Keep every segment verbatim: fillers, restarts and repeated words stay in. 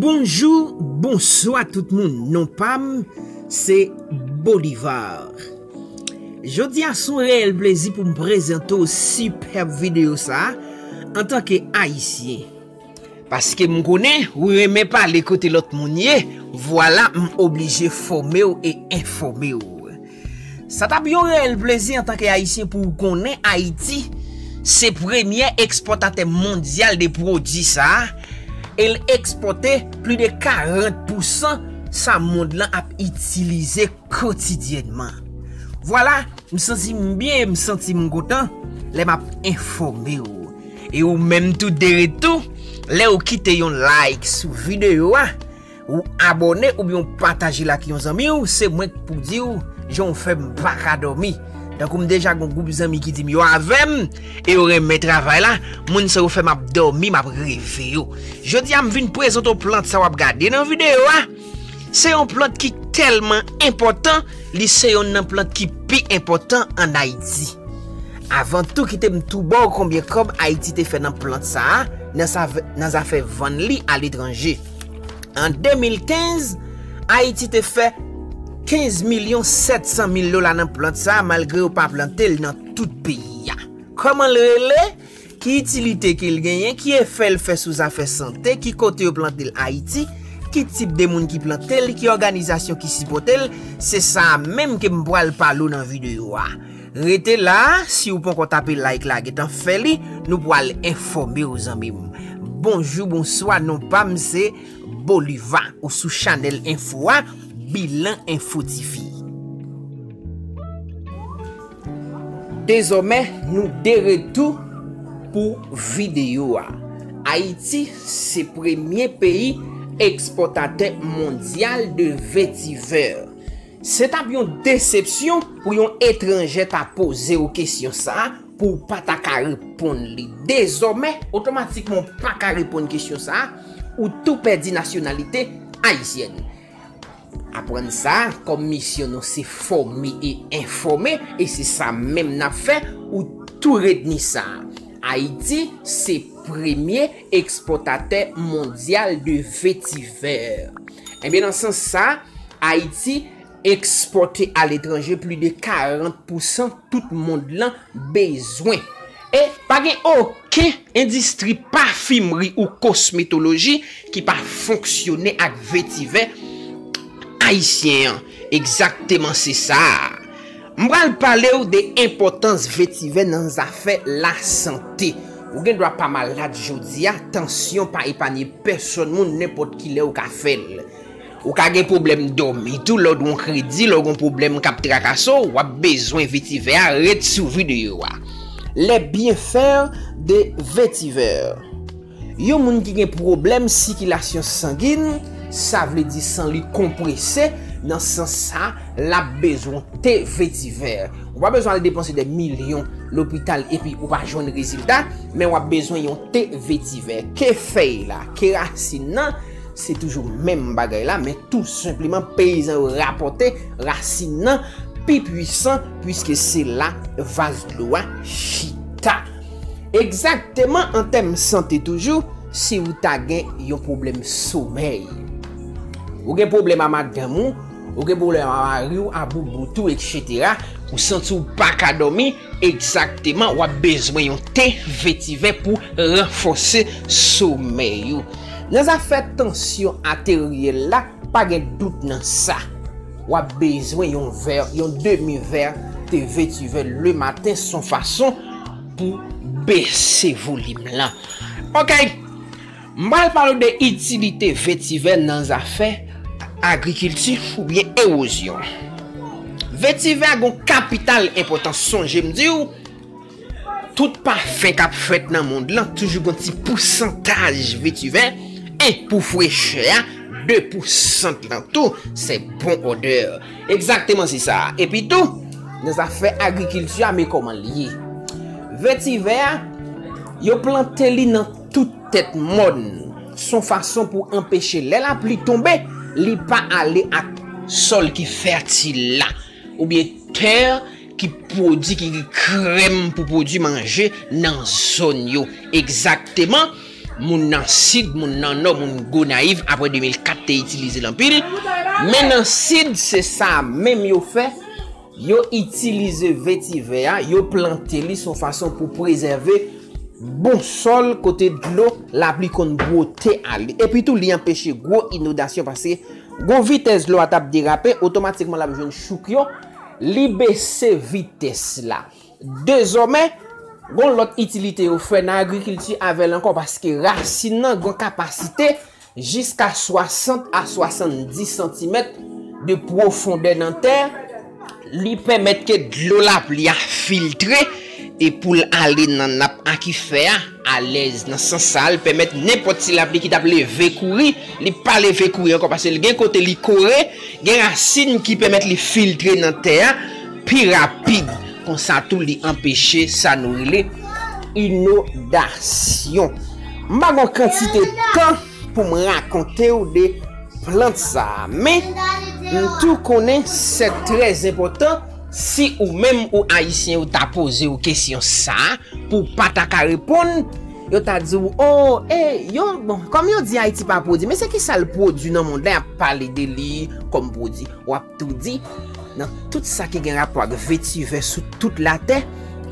Bonjou, bonswa tout moun. Non pa m, se Bolivar. Jodi a se yon reyèl plezi pou m prezante w sipèb videyo sa a antanke Ayisyen. Paske m konnen ou renmen pale kote lòt moun ye, vwala m oblije fòme w e enfòme w. Sa t ap yon reyèl plezi antanke Ayisyen pou w konnen Ayiti se premyè ekspòtatè mondyal de pwodui sa a, e l ekspòte plis de karant pousan sa mond lan ap itilize kotidyènman. Vwala, m santi m byen, m santi m kontan lè m ap enfòme w. E ou menm tou de retou, lè ou kite yon like sou videyo a, ou abòne oubyen ou pataje l ak yon zanmi w, se mwen k pou di w jan w fè m pa ka dòmi. Tankou m deja gen yon gwoup zanmi ki di m yo avè m e yo renmen travay la, moun sa yo fè m ap dòmi, m ap reve yo. Jodi a m vin prezante w plant sa w ap gade nan videyo a. Se yon plant ki tèlman enpòtan, li se yonn nan plant ki pi enpòtan ann Ayiti. Avan tou, kite m tou ba w konbyen kòb Ayiti te fè nan plant sa a, nan sa, nan zafè vann li aletranje. An de mil kenz, Ayiti te fè kenz milyon sèt san mil dola nan plant sa a, malgre yo pa plante l nan tout peyi a. Kòman l rele? Ki itilite ke l genyen? Ki efè l fè sou zafè sante? Ki kote yo plante l Ayiti? Ki tip de moun ki plante l? Ki òganizasyon ki sipòte l? Se sa a menm ke m pral pale w nan videyo a. Rete la, si w poko tape like la, gentan fè li, nou pral enfòme w, zanmi m. Bonjou, bonswa, non pa m se Bolivar, ou sou chanèl enfo a, Bilan Info T V. Dezòmè, nou de retou pou videyo a. Ayiti se premye peyi ekspòtatè mondyal de vetivè. Se t ap yon desepsyon pou yon etranjè ta poze w kesyon sa a, pou w pa ta ka reponn li. Dezòmè, otomatikman w pa ka reponn kesyon sa a, ou tou pèdi nasyonalite ayisyèn. Aprann sa, kòm misyon nou se fòme e enfòme, e se sa menm n ap fè, ou tou retni sa. Ayiti se premye ekspòtatè mondyal de vetivè. Ebyen, nan sans sa, Ayiti ekspòte aletranje plis de karant pousan tout mond lan bezwen. E pa gen okenn endistri pafimri ou kosmetoloji ki pa fonksyone ak vetivè ayisyen an. Egzakteman, se sa. M pral pale w de enpòtans vetivè nan zafè lasante. Ou gen dwa pa malad jodi a, tansyon pa epanye pèsòn moun nenpòt kilè ou ka fè l. Ou ka gen pwoblèm dòmi tou, lè w dwe yon kredi, lè w gen yon pwoblèm k ap trakase w, w ap bezwen vetivè a, ret sou videyo a. Les bienfaits de vétiver. Yon moun ki gen pwoblèm sikilasyon sangin, sa vle di san li konprese, nan sans sa, l ap bezwen te vetivè. Ou pa bezwen al depanse dè milyon lopital epi ou pa jwenn rezilta, men w ap bezwen yon te vetivè. Ke fèy la, ke rasin nan, se toujou menm bagay la, men tou senpleman peyizan yo rapòte rasin nan pi pwisan, piske se la vaz dlo a chita. Egzakteman, an tèm sante toujou, si w ta gen yon pwoblèm somèy, ou gen pwoblèm a madanm ou, ou gen pwoblèm a mari w, a boubout ou, etsetera, ou santi w pa ka dòmi, egzakteman, w ap bezwen yon te vetivè pou ranfòse somèy ou. Nan zafè tansyon ateryèl la, pa gen dout nan sa. W ap bezwen yon vè, yon demi vè te vetivè lematen, se yon fason pou bese volim lan. Oke, m pral pale w de itilite vetivè nan zafè agrikilti oubyen ewozyon. Vetivè a gen yon kapital enpòtans. Sonje m di w, tout pafen k ap fèt nan mond lan toujou gen yon ti pousantaj vetivè, e pou frechè a, de pousan lan tou, se bon odè. Egzakteman, se sa. Epi tou, nan zafè agrikilti a, men kòman l ye. Vetivè a, yo plante li nan tout tèt mòn. Se yon fason pou anpeche lè lapli tonbe, li pa ale ak sòl ki fètil la, oubyen tè ki pwodui, ki krèm pou pwodui manje nan zòn yo. Egzakteman, Moun nan Sid, moun nan Nò, moun Gonayiv, apre de mil kat te itilize l anpil. Men nan Sid, se sa menm yo fè. Yo itilize vetivè a, yo plante li s on fason pou prezève bon sòl kote dlo lapli konn bwote ale. Epi tou, li anpeche gwo inondasyon paske gwo vitès dlo a t ap derape, otomatikman l ap jwenn chouk yo, li bese vitès la. Dezòmè, gon lòt itilite yo fè nan agrikilti avè l ankò paske rasin nan gon kapasite jiska swasant a swasanndis santimèt de pwofondè nan tè, li pèmèt ke dlo lapli a filtre e pou l ale nan nap akifè a alèz. Nan sans sa a, l pèmèt nenpòt ti lapli ki t ap leve kouri, li pa leve kouri ankò paske l gen kote li kore, gen rasin ki pèmèt li filtre nan tè a pi rapid. Konsa tou, li anpeche sa nou rele inondasyon. M pa gon kantite tan pou m rakonte w de plant sa a, men m tou konnen se trè enpòtan si ou menm ou Ayisyen yo ta poze w kesyon sa a, pou w pa ta ka reponn, yo ta di w, oh, eh, yo, bon, kòm yo di Ayiti pa pwodui, men se ki sa l pwodui nan mond la, y ap pale de li kòm pwodui. W ap tou di, nan tout sa ki gen rapò ak vetivè sou tout latè,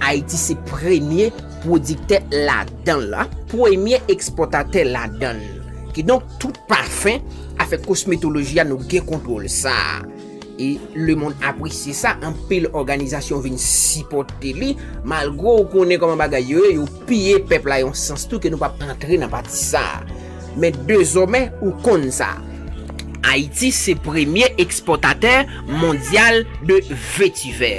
Ayiti se premye pwodiktè ladan l, premye ekspòtatè ladan l. Kidonk, tout pafen, afè kosmetoloji a, nou gen kontwòl sa a. E lemonn apresye sa, anpil òganizasyon vin sipòte li, malgre w konnen kòman bagay yo ye, yo piye pèp la yon sans tou ke nou p ap antre nan pati sa a. Men dezòmè, ou konn sa. Ayiti se premye ekspòtatè mondyal de vetivè.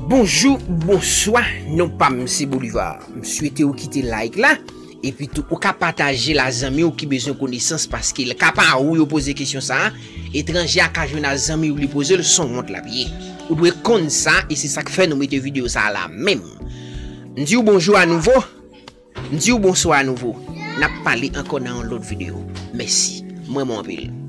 Bonjou, bonswa, non pa m se Bolivar. M swete w kite like la, epi tou ou ka pataje l a zanmi w ki bezwen konesans paske l ka pa ou yo poze kesyon sa a, etranje a ka jwenn a zanmi w li poze l, s on wont l ap ye. Ou dwe konn sa e se sa k fè nou mete videyo sa a la menm. M di w bonjou a nouvo. M di w bonswa a nouvo. N ap pale ankò nan yon lòt videyo. Mèsi. M renmen w anpil.